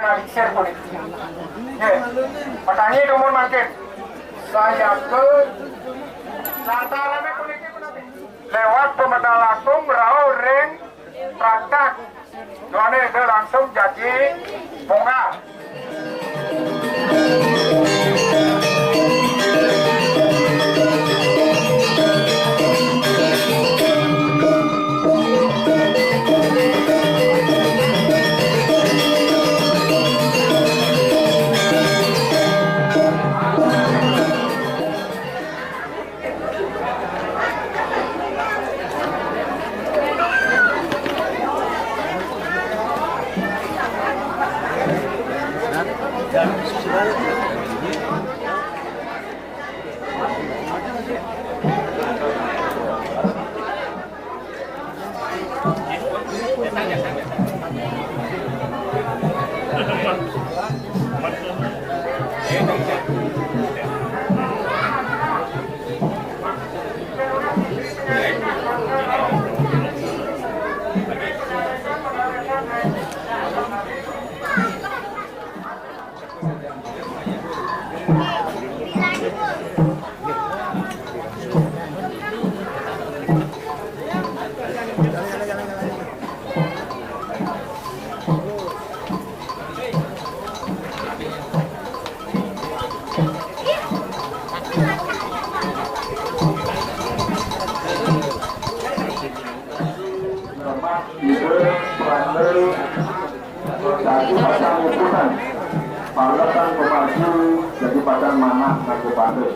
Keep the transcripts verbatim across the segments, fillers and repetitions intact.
Kalisir puniki. Nggih. Petani dumun mangkin. Sayaga lantaran puniki punapi? Lewat pemedal langkung rauh ring praktek. Nuane Ida langsung jagi munggah. Jadi pacang nguputan, pangletan pemaju, jadi pacang manah nganggo pande.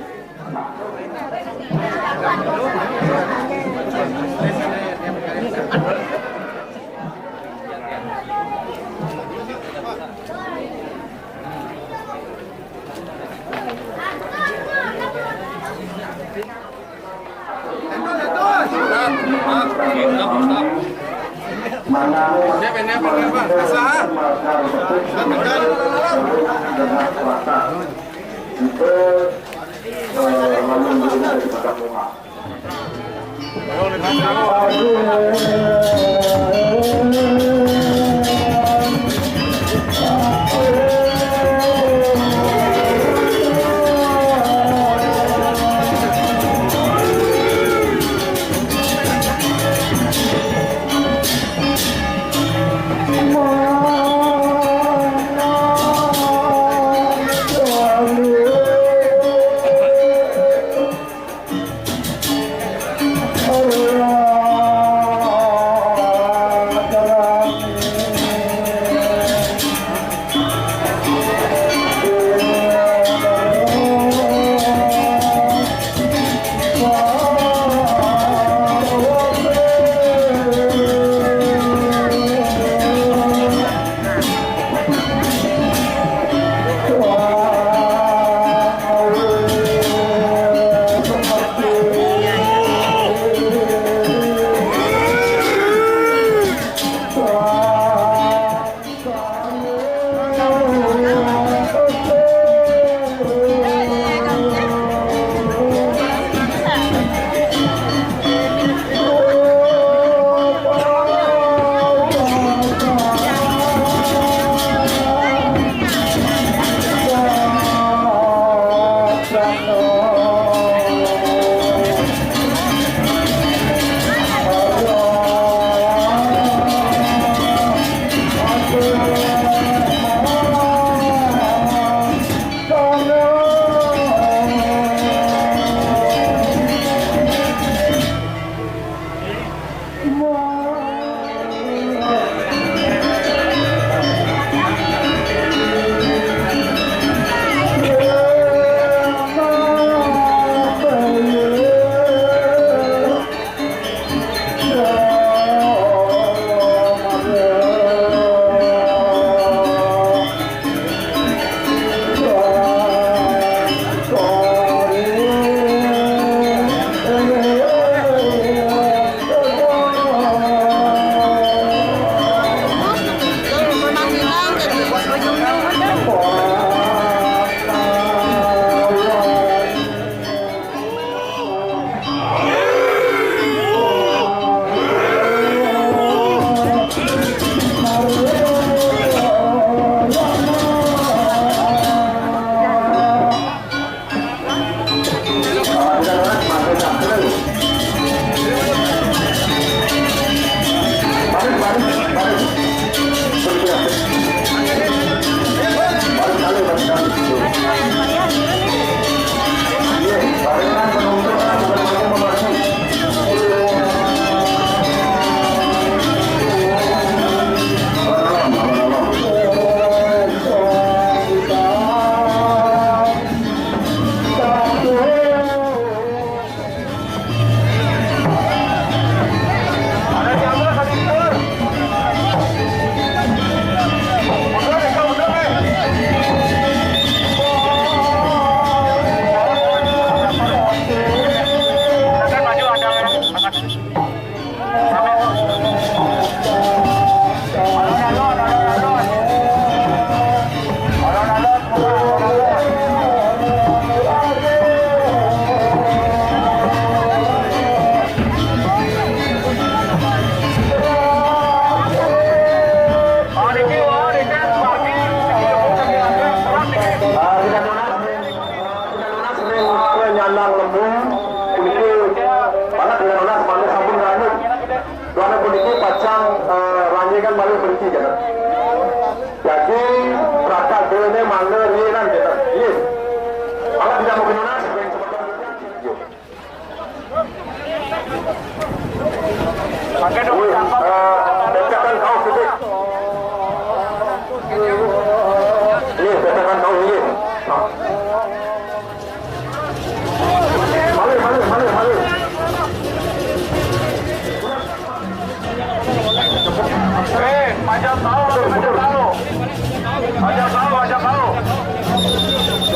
Aja tahu, aja tahu.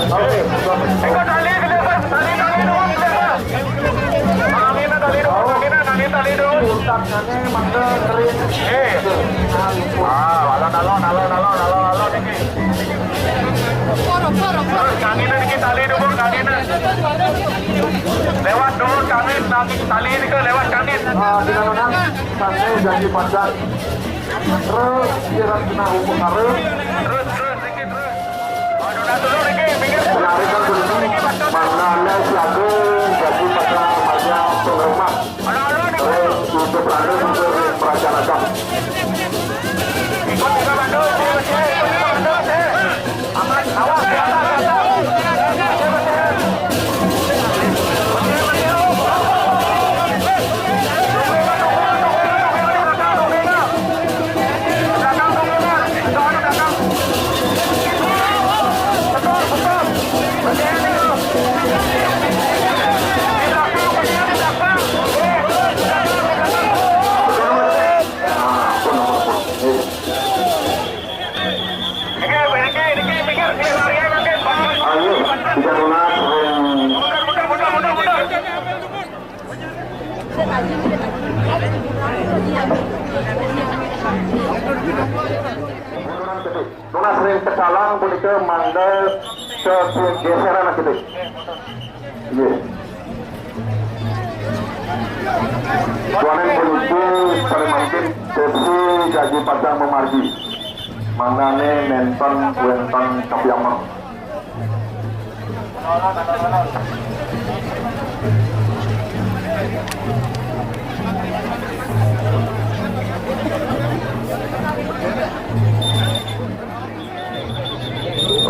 Oke. Ikut tali ke depan, tali, tali dulu ke depan. Tangan ini tali dulu, tangan ini, tangan ini tali dulu. Eh. Ah, alon, alon, alon, alon, alon, alon, dikit. Terus tangan ini dikit tali dulu, tangan ini. Lewat dulu tangan ini, tali ini ke lewat tangan ini. Ah, tidak benar. Tangan ini janji pacar. Terus, kira kena hukum harus. Terus, terus, dikit, terus. Aduh, dah, terus, dikit, minggir. Melarikan diri, mana ada siaga, jadi pada remaja pengereman. Aduh, aduh, dikit. Terus, untuk berada, untuk merancang agama. Ikut, ikut, bantu, sini, sini, ikut, ikut, bantu, sini. Aman, awas, di atas, di atas. Ayo, tidak lunas, lunas ring pecalang punika mangda kegeseran kita. Nggih. Duaning puniki sané mangkin sesi jagi pacang mamargi. Mangdané nénten wénten kapiameng.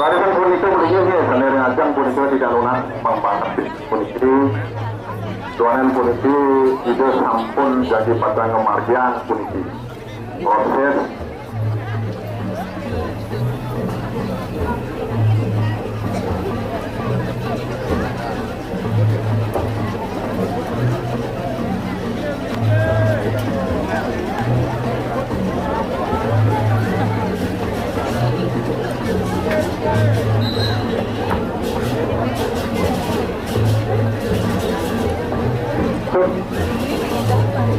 Raris punika mriki nggih, sané ring ajeng punika tidak lunas pambasan puniki. Duaning puniki Ida sampun jagi pacang ngamargiang puniki. Proses.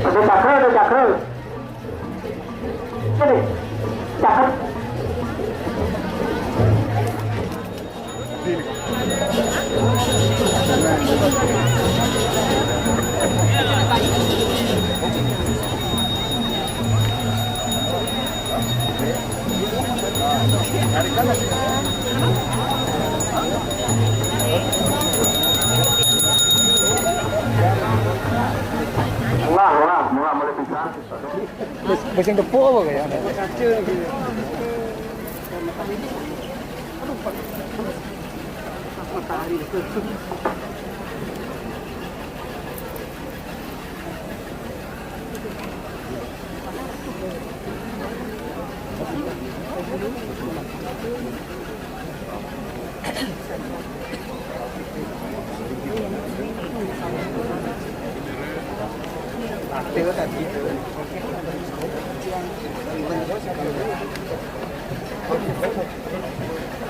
Ada cakra, ada cakra. Ada cakra. Lah, lah, mula mulai pisan. Bes-, bes sing tepuk apa kaya?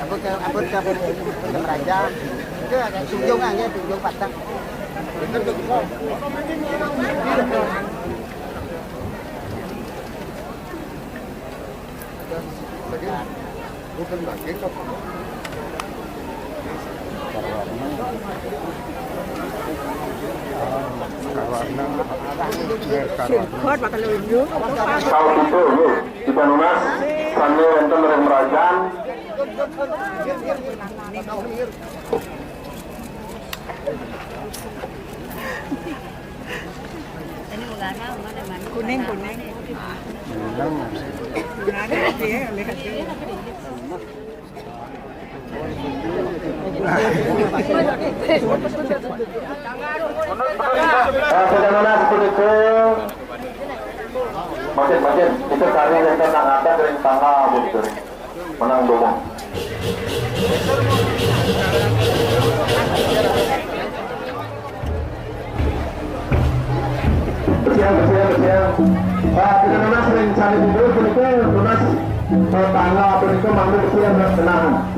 Ampun ke, ampun ke, ampun ke Meraja. Itu ada tunjung aja, tunjung patah. Saus itu, Bu. Kita nunas, sambil wonten ring Merajan. Kuning, kuning. Kuning, ya, lihat. Eh, bagaimana seperti itu? Makin, makin. Kita cari yang tenang, ada dari tangga, Bu. Menang dulu. Bersiap, bersiap, bersiap. Pak, kita nunas ring sari dulu, punika nunas Pertama, punika manut siang dan senang.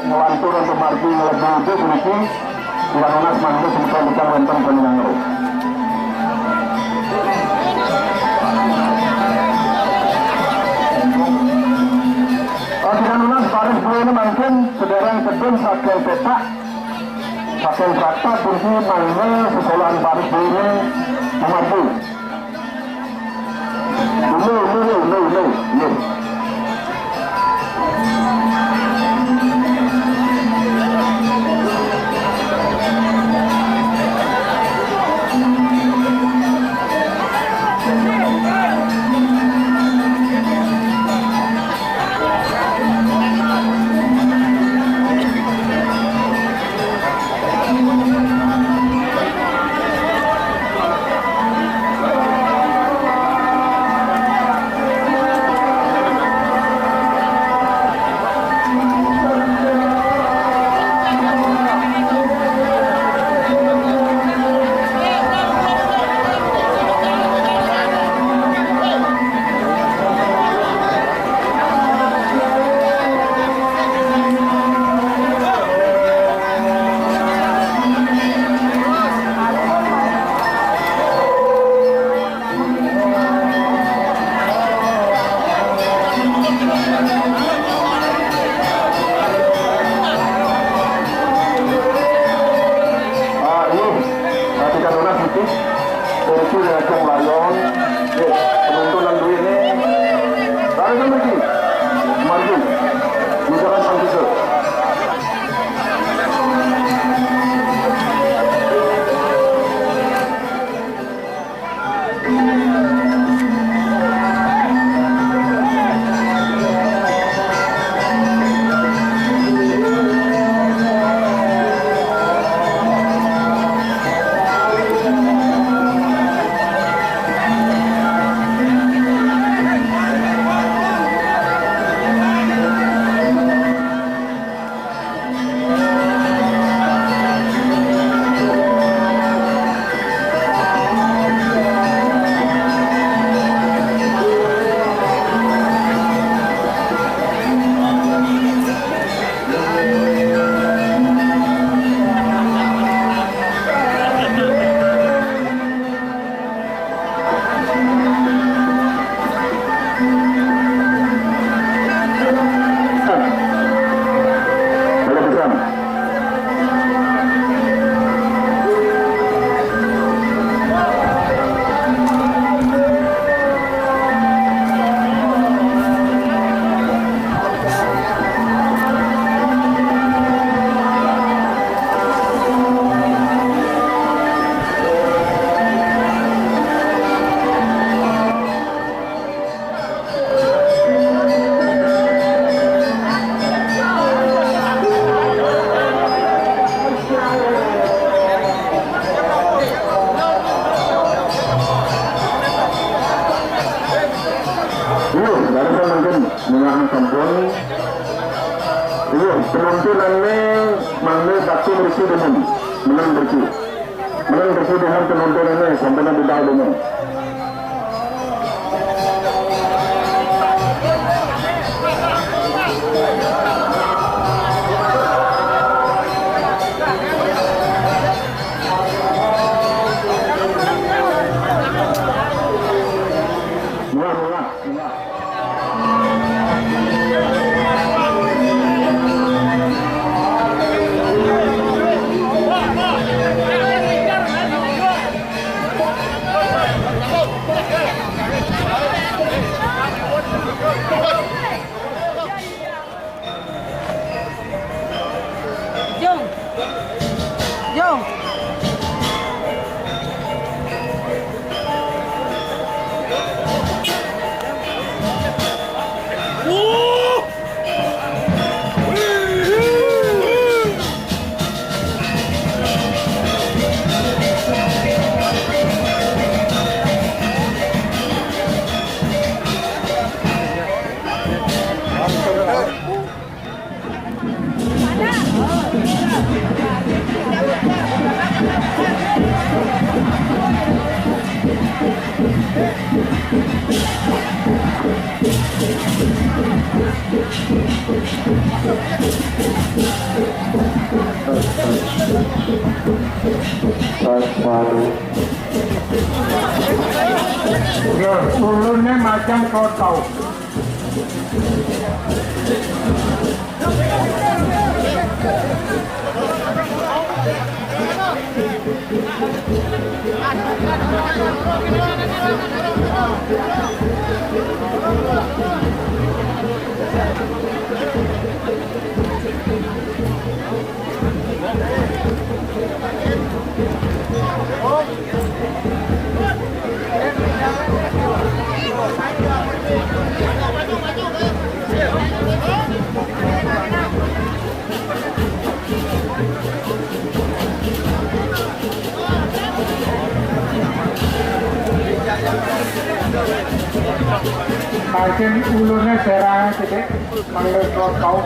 Ngelantur untuk margi ngelebih itu puniki, Tiga Nunas mangke semeton ingkang wénten panjenengan. Tiga Nunas paris duwéné mangkin sedhereng sedeng saking pétak, saking traktat puniki mangke sekolahan paris duwéné margi. Lho, lho, lho, lho, lho, lho. Ah, iya. Perhatikan orang putih. Turki lajeng layon, nggih, penonton lan duwene. Lalu mriki. Margi. Di jalan Pancucur. Penontonan ne mangga satu berisi dengan menang berisi. Menang berisi dengan penontonan ne sampai budal dengan. Murah, murah, murah. Jong. Jong. Nah, ulune macam kau tahu. Mangkin ulune serang sithik, mangga kau.